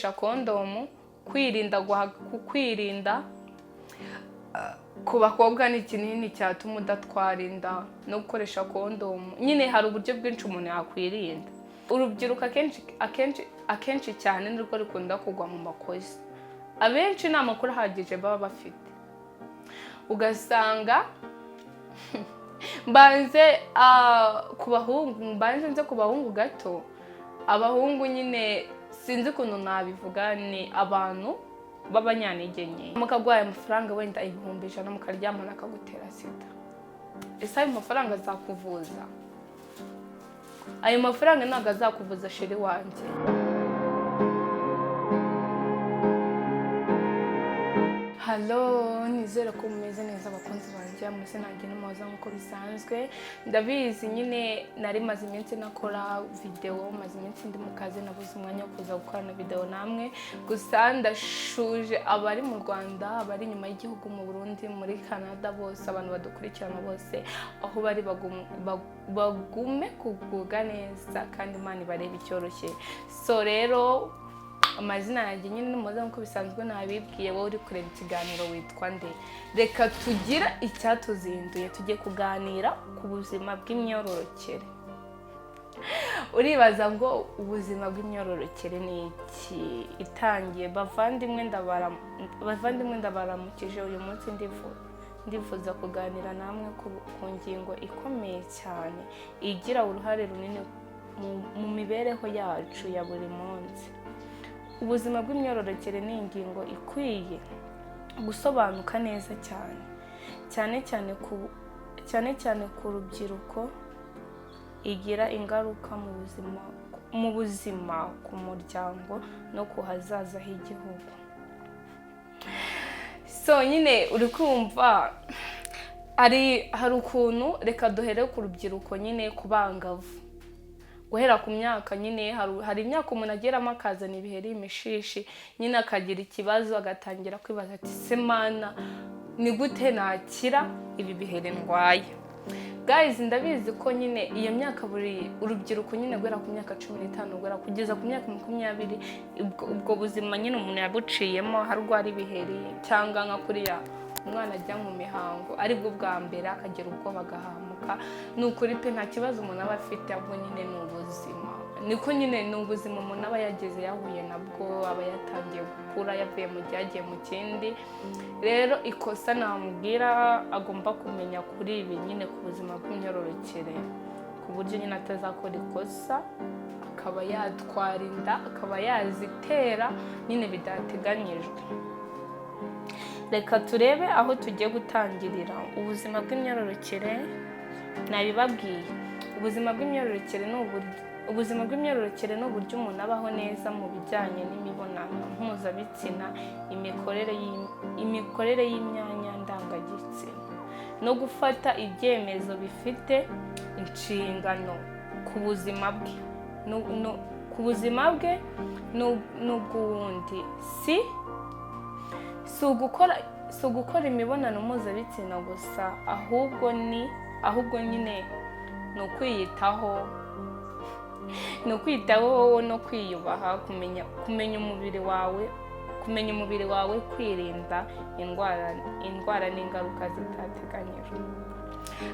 Kondomu, kwirinda kwirinda ku bakobwa ni ikinini cyatuma udatwara inda, no gukoresha kondomu. Nyine hari uburyo bwinshi umuntu yakwirinda. Urubyiruko akenshi akenshi akenshi cyane nirwo rukunda kugwa mu makosa. Abenshi nta makuru ahagije baba bafite. Ugasanga mbanze ku bahungu, mbanze nze ku bahungu gato. Abahungu nyine, sinzi ukuntu nabivuga, ni abantu b'abanyantege nke. Mukaguhaye amafaranga wenda 100,000, mukaryamana, akagutera sida. Ese ayo mafaranga azakuvuza? Ayo mafaranga ntabwo azakuvuza, chéri wanjye. Hello, nizere ko mumeze neza, abakunzi banjye. Amazina yanjye ni Muhoza nk'uko bisanzwe. Ndabizi nyine nari maze iminsi nakora videwo, maze iminsi ndi mu kazi, nabuze umwanya wo kuza gukorana videwo namwe. Gusa ndashuje abari mu Rwanda, abari inyuma y'igihugu, mu Burundi, muri Canada, bose, abantu badukurikirana bose aho bari, bagume kugubwa neza kandi Imana ibarebe icyoroshye. So rero, amazina yanjye nyine ni Muhoza nk'uko bisanzwe nabibwiye. Wowe uri kureba ikiganiro witwa nde? Reka tugire icyatuzinduye, tujye kuganira ku buzima bw'imyororokere. Uribaza ngo ubuzima bw'imyororokere ni iki? Itangiye. Bavandimwe, ndabaramukije. Uyu munsi ndifuza kuganira namwe ku ngingo ikomeye cyane igira uruhare runini mu mibereho yacu ya buri munsi. Ubuzima bw'imyororokere ni ingingo ikwiye gusobanuka neza cyane, cyane cyane ku rubyiruko. Igira ingaruka mu buzima, ku muryango no ku hazaza h'igihugu. So nyine uri kumva hari ukuntu, reka duhere ku rubyiruko nyine, ku bangavu, guhera ku myaka nyine, hari imyaka umuntu ageramo akazana ibiheri, imishishi, nyine akagira ikibazo, agatangira kwibaza ati: "Se Mana, ni gute nakira ibi biheri ndwaye?" Guys, ndabizi ko nyine iyo myaka, buri urubyiruko nyine guhera ku myaka 15 guhera kugeza ku myaka 20, ubwo buzima nyine umuntu yabuciyemo, aho arwara ibiheri, cyangwa nka kuriya umwana ajya mu mihango aribwo bwa mbere, akagira ubwoba, agahamuka. Ni ukuri pe, nta kibazo umuntu aba afite, ahubwo nyine ni ubuzima, niko nyine ni ubuzima umuntu aba yageze, yahuye nabwo, aba yatangiye gukura, yavuye mu gihe agiye mu kindi. Rero ikosa namubwira agomba kumenya kuri ibi nyine, ku buzima bw'imyororokere, ku buryo nyine atazakora ikosa akaba yatwara inda, akaba yazitera nyine bidateganyijwe. Reka turebe aho tugiye gutangirira. Ubuzima bw'imyororokere, nabibabwiye, ubuzima bw'imyororokere ni uburyo umuntu abaho neza mu bijyanye n'imibonano mpuzabitsina, imikorere y'imyanya ndangagitsina no gufata ibyemezo bifite inshingano ku buzima bwe n'ubw'uwundi. Si ugukora imibonano mpuzabitsina gusa, ahubwo nyine ni ukwiyitaho wowe no kwiyubaha, kumenya umubiri wawe, kwirinda indwara n'ingaruka zitateganyijwe.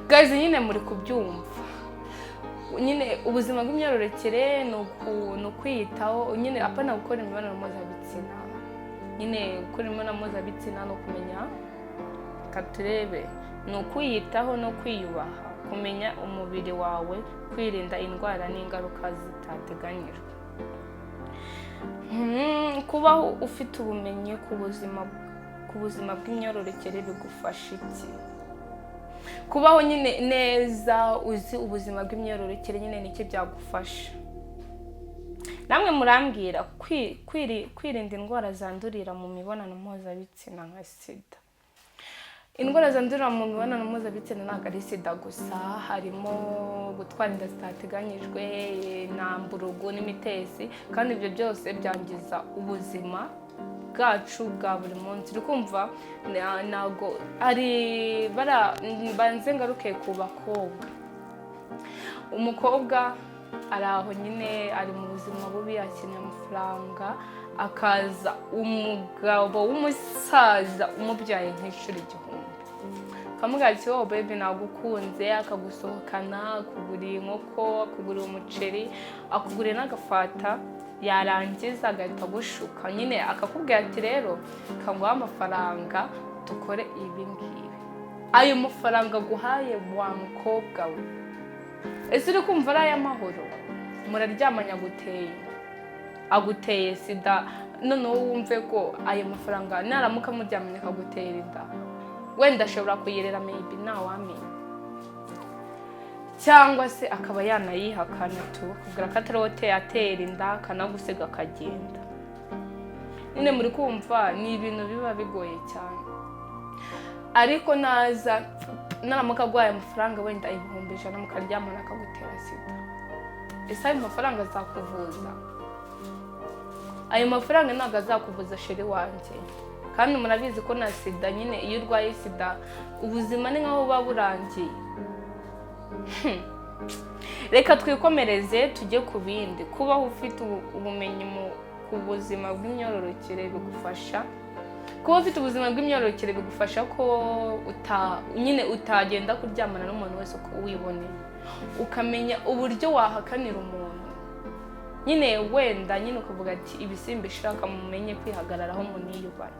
Guys, nyine muri kubyumva nyine, ubuzima bw'imyororokere ni ukwiyitaho nyine, apana gukora imibonano mpuzabitsina. Nyine gukora imibonano mpuzabitsina no kumenya, reka turebe, ni ukwiyitaho no kwiyubaha, kumenya umubiri wawe, kwirinda indwara n'ingaruka zitateganyijwe. Kubaho ufite ubumenyi ku buzima bw'imyororokere bigufasha iki? Kubaho nyine neza uzi ubuzima bw'imyororokere nyine, nicyo byagufasha? Namwe murambwira. Kwirinda indwara zandurira mu mibonano mpuzabitsina nka sida. Indwara zandurira mu mibonano mpuzabitsina ntabwo ari sida gusa, harimo gutwara inda zitateganyijwe, namburugu n'imitezi, kandi ibyo byose byangiza ubuzima bwacu bwa buri munsi. Uri kumva, ntabwo ari bara. Mbanze ngaruke ku bakobwa. Umukobwa Ari aho nyine, ari mu buzima bubi, akeneye amafaranga, akaza umugabo w'umusaza umubyaye nk'inshuro 1000, akamubwira ati: "Wowe baby, nagukunze." Akagusohokana, akugurira inkoko, akugurira umuceri, akugurira n'agafanta, yarangiza agahita agushuka nyine, akakubwira ati: "Rero kanguha amafaranga dukore ibi ngibi." Ayo mafaranga aguhaye, wa mukobwa we, ese uri kumva ari ay'amahoro? Muraryamanye, aguteye aguteye sida. Noneho wumve ko ayo mafaranga, naramuka muryamanye akagutera inda, wenda ashobora kuyirera, maybe, ntawamenya, cyangwa se akaba yanayihakana tu, akubwira ko atari wowe atera inda, akanagusiga akagenda. Nyine muri kumva ni ibintu biba bigoye cyane. Ariko naza, naramuka aguhaye amafaranga wenda 100,000, mukaryamana akagutera sida, ese ayo mafaranga azakuvuza? Ayo mafaranga ntabwo azakuvuza, chéri wanjye. Kandi murabizi ko na sida nyine, iyo urwaye sida ubuzima ni nkaho buba burangiye. Reka twikomereze tujye ku bindi. Kubaho ufite ubumenyi ku buzima bw'imyororokere bigufasha, kuba ufite ubuzima bw'imyororokere bigufasha ko nyine utagenda kuryamana n'umuntu wese uko wiboneye, ukamenya uburyo wahakanira umuntu nyine, wenda nyine ukavuga ati: "Ibi simbishaka." Mumenye kwihagararaho, muniyubahe.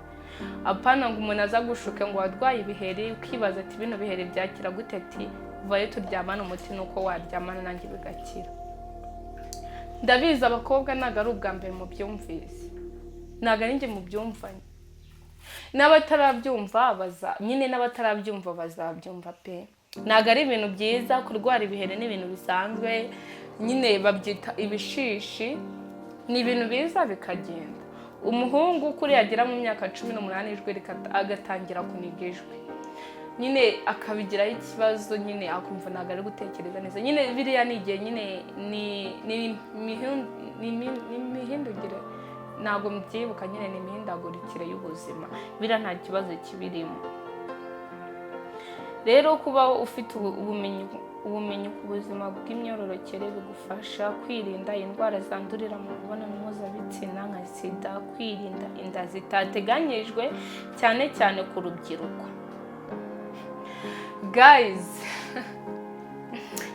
Apana ngo umuntu aza gushuke ngo warwaye ibiheri, ukibaza ati: "Bino biheri byakira gute?" Ati: "Vayo turyamane." Umuti ni uko waryamana nanjye bigakira. Ndabizi abakobwa ntabwo ari ubwa mbere mubyumvise, ntabwo ari njye mubyumvanye. N'abatarabyumva baza nyine, n'abatarabyumva bazabyumva pe. Ntabwo ari ibintu byiza kurwara ibiheri, ni ibintu bisanzwe nyine, babyita ibishishi, ni ibintu biza bikagenda. Umuhungu kuri yagera mu myaka 18, ijwi agatangira kuniga ijwi nyine, akabigiraho ikibazo nyine, akumva ntabwo ari gutekereza neza nyine. Biriya ni igihe nyine, ni imihindugire, ntabwo mbyibuka nyine, ni imihindagurikire y'ubuzima. Biriya nta kibazo kibirimo. Rero kuba ufite ubumenyi ku buzima bw'imyororokere bigufasha kwirinda indwara zandurira mu mibonano mpuzabitsina nka sida, kwirinda inda zitateganyijwe, cyane cyane ku rubyiruko. Guys,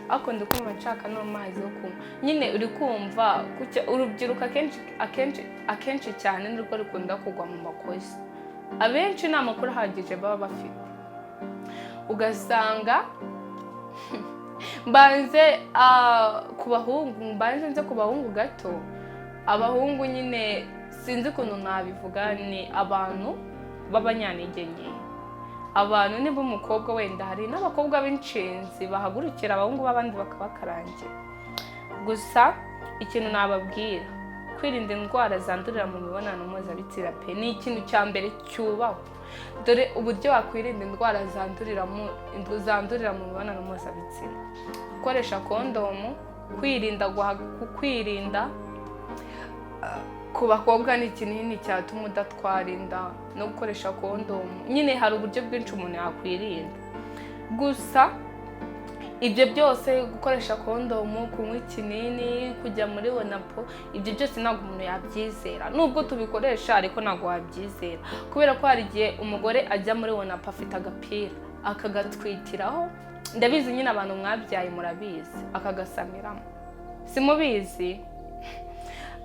ariko ndi kumva nshaka n'amazi yo kunywa nyine. Uri kumva urubyiruko akenshi akenshi akenshi cyane nirwo rukunda kugwa mu makosa. Abenshi nta makuru ahagije baba bafite, ugasanga mbanze ku bahungu, mbanze nze ku bahungu gato. Abahungu nyine, sinzi ukuntu nabivuga, ni abantu b'abanyantege nke. Abantu niba umukobwa wenda, hari n'abakobwa b'inshinzi bahagurukira abahungu b'abandi bakabakarangira. Gusa ikintu nababwira, kwirinda indwara zandurira mu mibonano mpuzabitsina pe, ni ikintu cya mbere cyubahwa. Dore uburyo wakwirinda indwara zandurira mu mibonano mpuzabitsina: gukoresha kondomu, kwirinda kwirinda ku bakobwa ni ikinini cyatuma udatwara inda, no gukoresha kondomu nyine. Hari uburyo bwinshi umuntu yakwirinda. Gusa ibyo byose, gukoresha kondomu, kunywa ikinini, kujya muri onapo, ibyo byose ntabwo umuntu yabyizera. Nubwo tubikoresha, ariko ntabwo wabyizera, kubera ko hari igihe umugore ajya muri onapo afite agapira, akagatwitiraho. Ndabizi nyine, abantu mwabyaye murabizi, akagasamiramo, simubizi?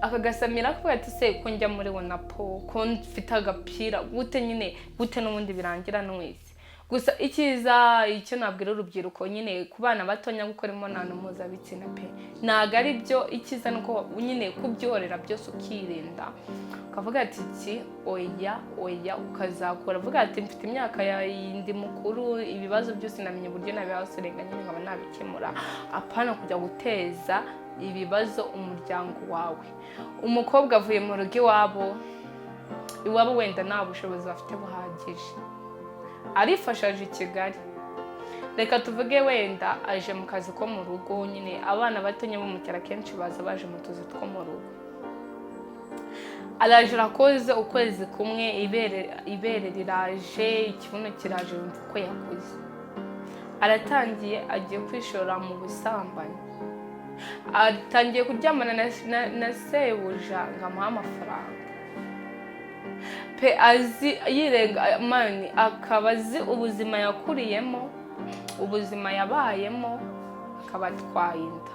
Akagasamira, akavuga ati: "Se ko njya muri onapo, ko mfite agapira, gute nyine, gute?" N'ubundi birangira nwese. Gusa icyiza, icyo nabwira urubyiruko nyine, ku bana batonya, gukora imibonano mpuzabitsina pe ntabwo ari byo. Icyiza ni uko nyine kubyorera byose, ukirinda, ukavuga ati: "Iki oya, oya." Ukazakura avuga ati: "Mfite imyaka ya ndi mukuru, ibibazo byose namenye uburyo nabihasorenga nyine, nkaba nabikemura." Apana kujya guteza ibibazo umuryango wawe. Umukobwa avuye mu rugo iwabo, iwabo wenda nta bushobozi bafite buhagije, arifashaje i Kigali, reka tuvuge wenda aje mu kazi ko mu rugo nyine. Abana batonya bo mu cyaro akenshi baza baje mu tuzi two mu rugo. Araje, arakoze ukwezi kumwe, ibere riraje, ikibuno kiraje, yumva uko yakuze, aratangiye agiye kwishora mu busambanyi. Atangiye kuryamana na sebuja ngo amuhe amafaranga pe, azi yirenga mani, akaba azi ubuzima yakuriyemo, ubuzima yabayemo, akaba atwaye inda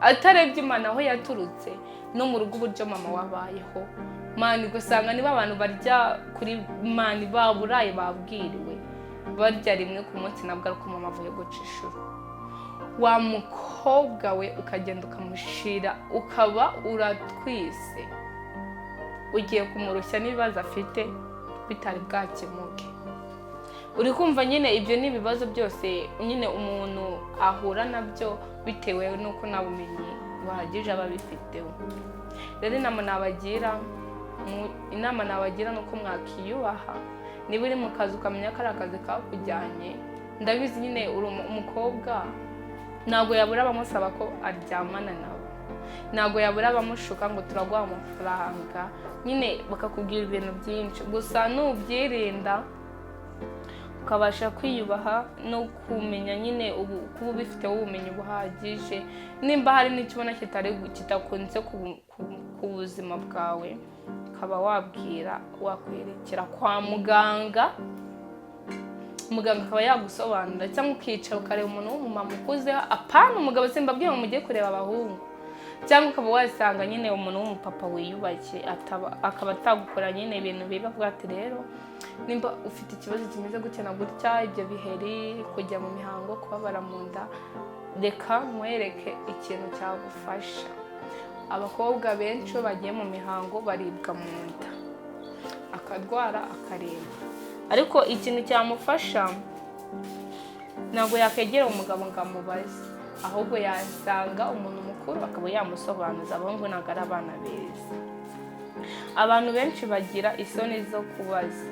atarebye Imana aho yaturutse no mu rugo uburyo mama wabayeho. Man, ugasanga niba abantu barya kuri man baburaye, babwiriwe, barya rimwe ku munsi, nabwo ari uko mama avuye guca inshuro. Wa mukobwa we, ukagenda ukamushira, ukaba uratwise, ugiye kumurushya n'ibibazo afite bitari bwakemuke. Uri kumva nyine ibyo ni ibibazo byose nyine umuntu ahura nabyo bitewe n'uko nta bumenyi buhagije aba abifiteho. Rero inama nabagira ni uko mwakiyubaha. Niba uri mu kazi, ukamenya ko ari akazi kakujyanye. Ndabizi nyine uri umukobwa, ntabwo yabura abamusaba ko aryamana nabo, ntabwo yabura abamushuka ngo turaguha amafaranga nyine, bakakubwira ibintu byinshi. Gusa nubyirinda, ukabasha kwiyubaha no kumenya nyine ubu kuba ubifiteho ubumenyi buhagije, nimba hari n'icyo ubona kitari kidakunze ku buzima bwawe, ukaba wabwira, wakwerekera kwa muganga, muganga akaba yagusobanurira, cyangwa ukicara ukareba umuntu w'umumama ukuze, apana umugabo, simbabwiye ngo mujye kureba abahungu, cyangwa ukaba wasanga nyine umuntu w'umupapa wiyubashye, akaba atagukora nyine ibintu bibi, avuga ati: "Rero nimba ufite ikibazo kimeze gutya na gutya, ibyo biheri, kujya mu mihango, kubabara mu nda, reka nkwereke ikintu cyagufasha." Abakobwa benshi iyo bagiye mu mihango baribwa mu nda, akarwara, akaremba, ariko ikintu cyamufasha ntabwo yakwegera umugabo ngo amubaze, ahubwo yasanga umuntu mukuru akaba yamusobanuza. Abahungu ntabwo ari abana beza. Abantu benshi bagira isoni zo kubaza.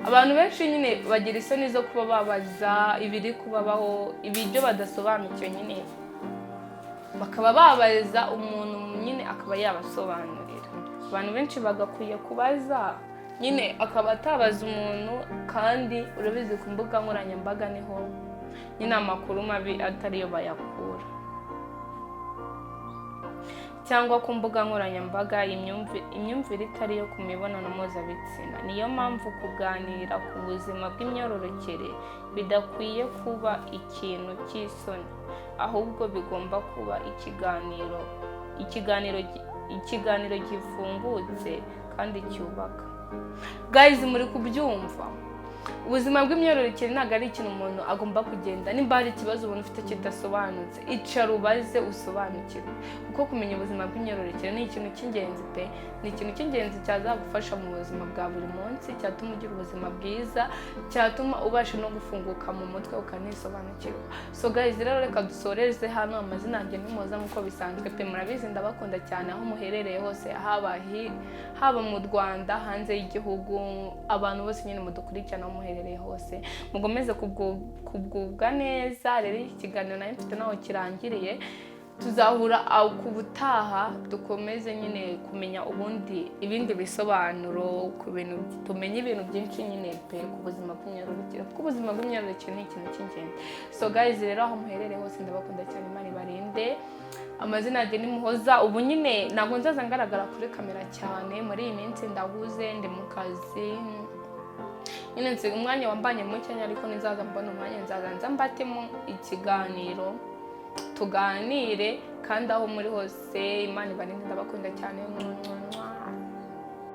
Abantu benshi nyine bagira isoni zo kuba babaza ibiri kubabaho, ibiryo badasobanukiwe nyine, bakaba babaza umuntu nyine akaba yabasobanurira. Abantu benshi bagakwiye kubaza nyine, akaba atabaza umuntu. Kandi urabizi, ku mbuga nkoranyambaga niho nyine amakuru mabi atariyo bayakura, cyangwa ku mbuga nkoranyambaga imyumvire itari iyo ku mibonano mpuzabitsina. Niyo mpamvu kuganira ku buzima bw'imyororokere bidakwiye kuba ikintu cy'isoni, ahubwo bigomba kuba ikiganiro gifungutse kandi cyubaka. Guys, muri kubyumva? Ubuzima bw'imyororokere ntabwo ari ikintu umuntu agomba kugenda. Nimba hari ikibazo ubona ufite kidasobanutse, icara ubaze usobanukirwe, kuko kumenya ubuzima bw'imyororokere ni ikintu cy'ingenzi pe. Ni ikintu cy'ingenzi cyazagufasha mu buzima bwa buri munsi, cyatuma ugira ubuzima bwiza, cyatuma ubasha no gufunguka mu mutwe ukanisobanukirwa. So guys, rero reka dusoreze hano. Amazina yanjye ni Muhoza nk'uko bisanzwe pe. Murabizi, ndabakunda cyane aho muherereye hose, haba mu Rwanda, hanze y'igihugu, abantu bose nyine mudukurikirana aho muherereye hose, mukomeze kugubwa neza. Rero iki kiganiro nayo mfite naho kirangiriye. Tuzahura aho ku butaha, dukomeze nyine kumenya ubundi ibindi bisobanuro ku bintu, tumenye ibintu byinshi nyine pe ku buzima bw'imyororokere, kuko ubuzima bw'imyororokere ni ikintu cy'ingenzi. So guys, rero aho muherereye hose ndabakunda cyane, Imana ibarinde. Amazina yanjye ni Muhoza. Ubu nyine ntabwo nzaza ngaragara kuri kamera cyane muri iyi minsi, ndahuze, ndi mu kazi nyine, nsiga umwanya wambanye muke, ariko nizaza mbona umwanya nzaza nza mbatemo ikiganiro, tuganire. Kandi aho muri hose Imana ibarinde, ndabakunda cyane.